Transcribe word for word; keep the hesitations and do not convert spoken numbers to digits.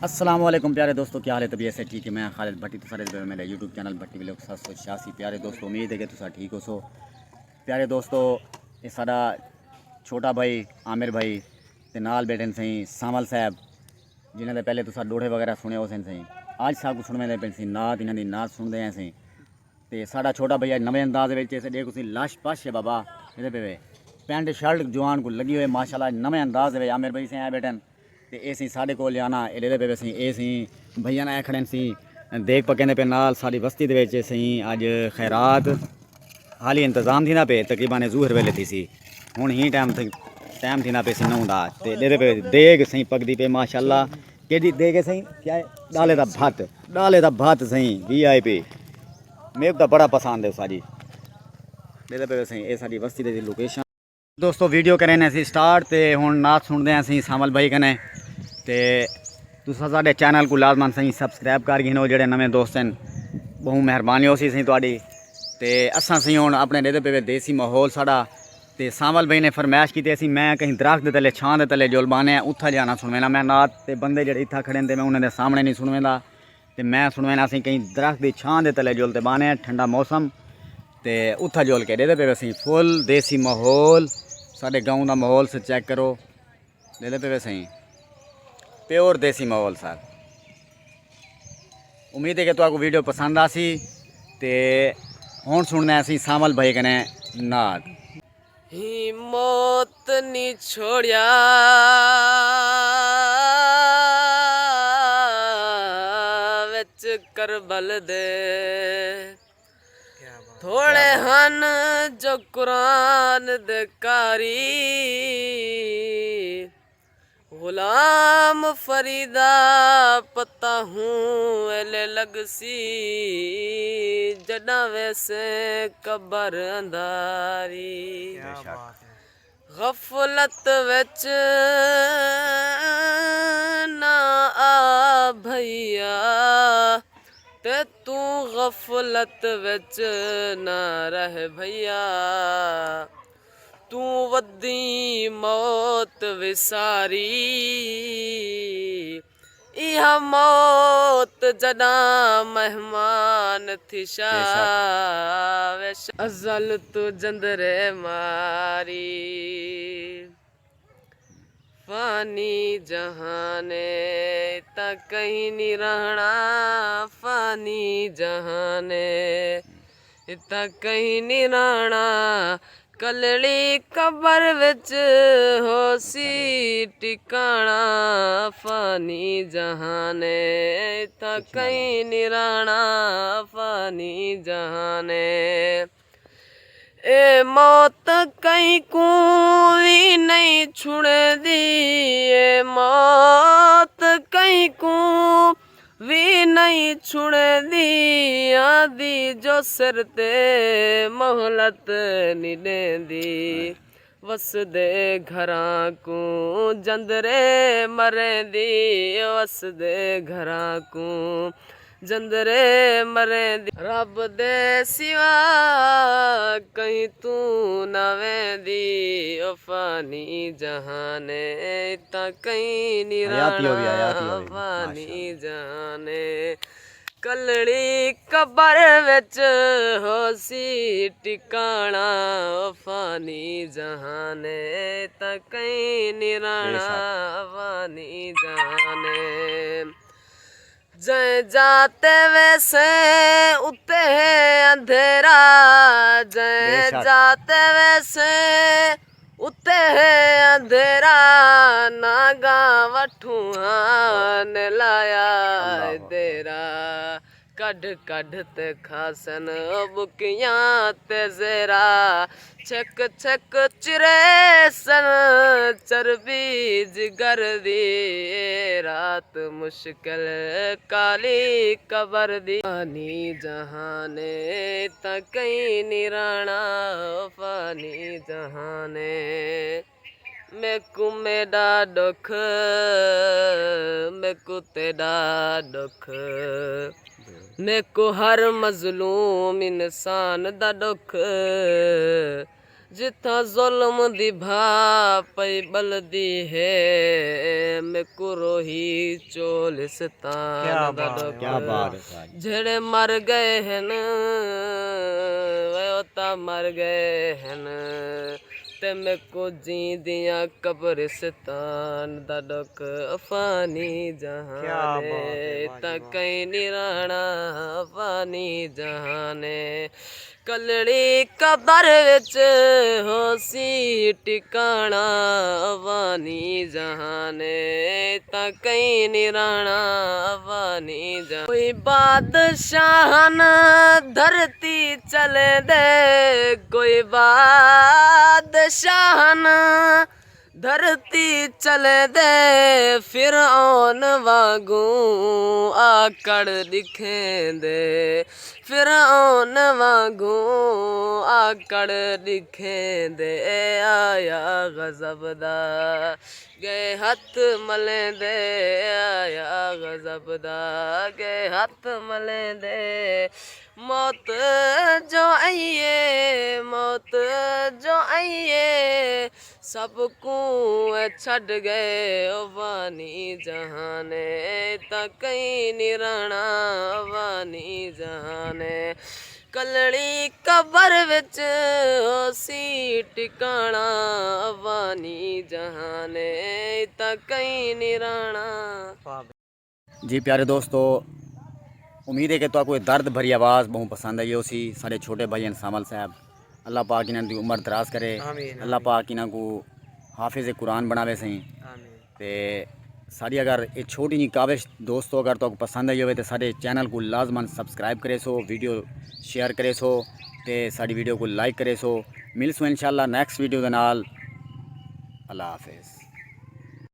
السلام علیکم پیارے دوستو، کیا حال ہے؟ طبیعت سے ٹھیک ہے؟ میں خالد بھٹی، تساں ݙیہدے پئے میݙا یوٹیوب چینل بھٹی ولاگ ست سو چھیاسی۔ پیارے دوستو، امید ہے کہ تساں ٹھیک ہوسو۔ پیارے دوستو، اے ساݙا چھوٹا بھائی عامر بھائی تے نال ٻیٹھن سئیں سانول صاحب، جنہاں دے پہلے تساں ݙوہڑے وغیرہ سݨے ہوسن سئیں۔ اڄ ساکوں سݨویندے پئن سئیں نعت، انہاں دی نعت سݨدے ہیں سئیں۔ تے ساݙا چھوٹا بھائی اڄ نویں انداز وچ ایسے ݙیکھو سئیں، لش پش ہے بابا، ݙیہدے پئے وے۔ پینٹ شرٹ جوان کوں لڳی ہوئے، ماشاءاللہ، نویں انداز دے وچ عامر بھائی سئیں آئے ٻیٹھن۔ تے اے سئیں ساݙے کول آنا، اے ݙیہدے پئے وے سئیں، اے سئیں بھائیاں آئے کھڑن سئیں، دیگ پکیندے پئے نال۔ ساݙی وستی دے وچ سئیں اڄ خیرات حالی انتظام تھیندا پئے، تقریباً ظہر ویلے تھیسی۔ ہݨ ہی ٹائم تھی، ٹائم تھیندا پئے سئیں نو دا۔ تے ݙیہدے پئے دیگ سئیں پکدی پئے، ماشاءاللہ۔ کیڑھی دیگ ہے سئیں؟ کیا ہے؟ ݙالے دا بھت، ݙالے دا بھت سئیں، وی آئی پی۔ میکوں تاں بڑا پسند ہے ساݙی۔ ݙیہدے پئے وے سئیں، اے ساݙی وستی دی لوکیشن۔ دوستو، ویڈیو کریندے ہیں سئیں سٹارٹ تے ہݨ نعت سݨدے ہیں سئیں سانول بھائی کنے۔ تے تساں ساݙے چینل کوں لازماً سئیں سبسکرائب کر گھنو، جیڑھے نویں دوست ہن، ٻہوں مہربانی ہوسی سئیں تہاݙی۔ تے اساں سئیں ہݨ اپݨے ݙیہدے پئے وے دیسی ماحول ساݙا، تے سانول بھائی نے فرمائش کیتی اسی، میں کہیں درخت دے تلے، چھاں دے تلے جل ٻاہنے ہیں، اتھاں جانا سݨوینا میں نعت۔ تے بندے جیڑھے اتھاں کھڑے ہن تے میں انہاں دے سامݨے نہیں سݨویندا۔ تے میں سݨوینا سئیں کہیں درخت دی چھاں دے تلے جل تے ٻاہنے ہیں، ٹھنڈا موسم۔ تے اتھاں جل کے ݙیہدے پئے وے سئیں فل دیسی ماحول، ساݙے گاؤں دا ماحول سے چیک کرو۔ ݙیہدے پئے وے سئیں، پیور دیسی ماحول سر۔ امید ہے کہ تہاکوں ویڈیو پسند آسی۔ تے ہݨ سݨدے ہیں سئیں سانول بھائی کنے نعت۔ ہی موت نی چھوڑیا وچ کربل دے، تھوڑے ہن جو قرآن دے قاری۔ غلام فریدا پتہ ہوں ویلے لڳسی، جݙاں ویسے قبر اندھاری۔ غفلت وچ نہ آ بھیا، تے توں غفلت وچ نہ رہ بھیا، توں ودیں موت وساری۔ ایہا موت جݙاں مہمان تھیشا، بے شک۔ ویش ازل توں جندرے ماری۔ فانی جہان ہے، اتاں کہیں نہیں رہݨا، فانی جہان ہے، اتاں کہیں نہیں رہݨا۔ کلڑی قبر وچ ہوسی ٹکاݨا، فانی جہان ہے، اتاں کہیں نہیں رہݨا، فانی جہان ہے۔ اے موت کہیں کوں وی نہیں چھڑیندی، اے موت کہیں کوں وی نہیں چھڑیندی، آندی جو سر تے مہلت نہیں ݙیندی۔ وسدے گھراں کوں جندرے مریندی، وسدے گھراں کوں جندرے مریندی۔ رب دے سوا کہیں توں نہ ویندی، او فانی جہان ہے، اتاں کہیں نہیں رہݨا، حیاتی ہووی، حیاتی ہووی۔ فانی جہان ہے۔ کلڑی قبر وچ ہوسی ٹکاݨا، او فانی جہان ہے، اتاں کہیں نہیں رہݨا، بے شک۔ فانی جہان ہے۔ جئیں جاہ تے ویسے اتے ہے اندھیرا، جئیں، بے شک۔ جاہ تے ویسے اتے ہے اندھیرا، نانگاں وٹھوں ہاں نے لایا، اللہ اکبر۔ دیرا۔ کڈھ کڈھ تے کھاسن بکیاں تے زیرا، چھک چھک چریسن چربی جگر دی، اے رات مشکل کالی قبر دی۔ فانی جہان ہے، اتاں کہیں نہیں رہݨا، فانی جہان ہے۔ میکوں میݙا ݙکھ، میکوں تیݙا ݙکھ، میکوں ہر مظلوم انسان دا ݙکھ، جتھاں ظلم دی بھا پئی ٻلدی ہے، میکوں روہی چولستان کیا دا بات ہے، ݙکھ۔ کیا بات ہے سائیں۔ جیڑھے مر ڳئے ہن، وے او تاں مر ڳئے ہن، تے میکوں جیندیاں قبرستان دا ݙکھ۔ فانی جہان کیا بات ہے، ہے، واہ جی تاں واہ۔ کہیں نی رہݨا، فانی جہان ہے۔ کلڑی قبر وچ ہوسی ٹکاݨا، فانی جہان ہے، تاں کہیں نی رہݨا، فانی جہان۔ کوئی بادشاہن دھرتی چلیندے، کوئی بادشاہن دھرتی چلیندے، فرعون وانگوں آکڑ ݙکھیندے، فرعون وانگوں آکڑ ݙکھیندے، آیا غضب دا ڳئے ہتھ ملیندے، آیا غضب دا ڳئے ہتھ ملیندے۔ موت جو آئی ہے، موت جو آئی ہے، سب کوں اے چھڈ ڳئے، او فانی جہان ہے، تاں کہیں نی رہݨا، فانی جہان ہے۔ کلڑی قبر وچ ہوسی ٹکاݨا، فانی جہان ہے، تاں کہیں نی رہݨا۔ جی پیارے دوستو، امید ہے کہ تہاکوں اے درد بھری آواز ٻہوں پسند آئی ہوسی۔ ساݙے چھوٹے بھائی ہن سانول صاحب، اللہ پاک انہاں دی عمر دراز کرے، آمین، اللہ آمین۔ پاک انہاں کوں حافظ قرآن بݨاوے سئیں۔ آمین۔ تے ساݙی اگر اے چھوٹی جی کاوش دوستو اگر تہاکوں پسند آئی ہووے تے ساݙے چینل کوں لازماً سبسکرائب کریسو، ویڈیو شیئر کریسو تے ساݙی ویڈیو کوں لائک کریسو۔ ملسوں انشاءاللہ نیکسٹ ویڈیو دے نال۔ اللہ حافظ۔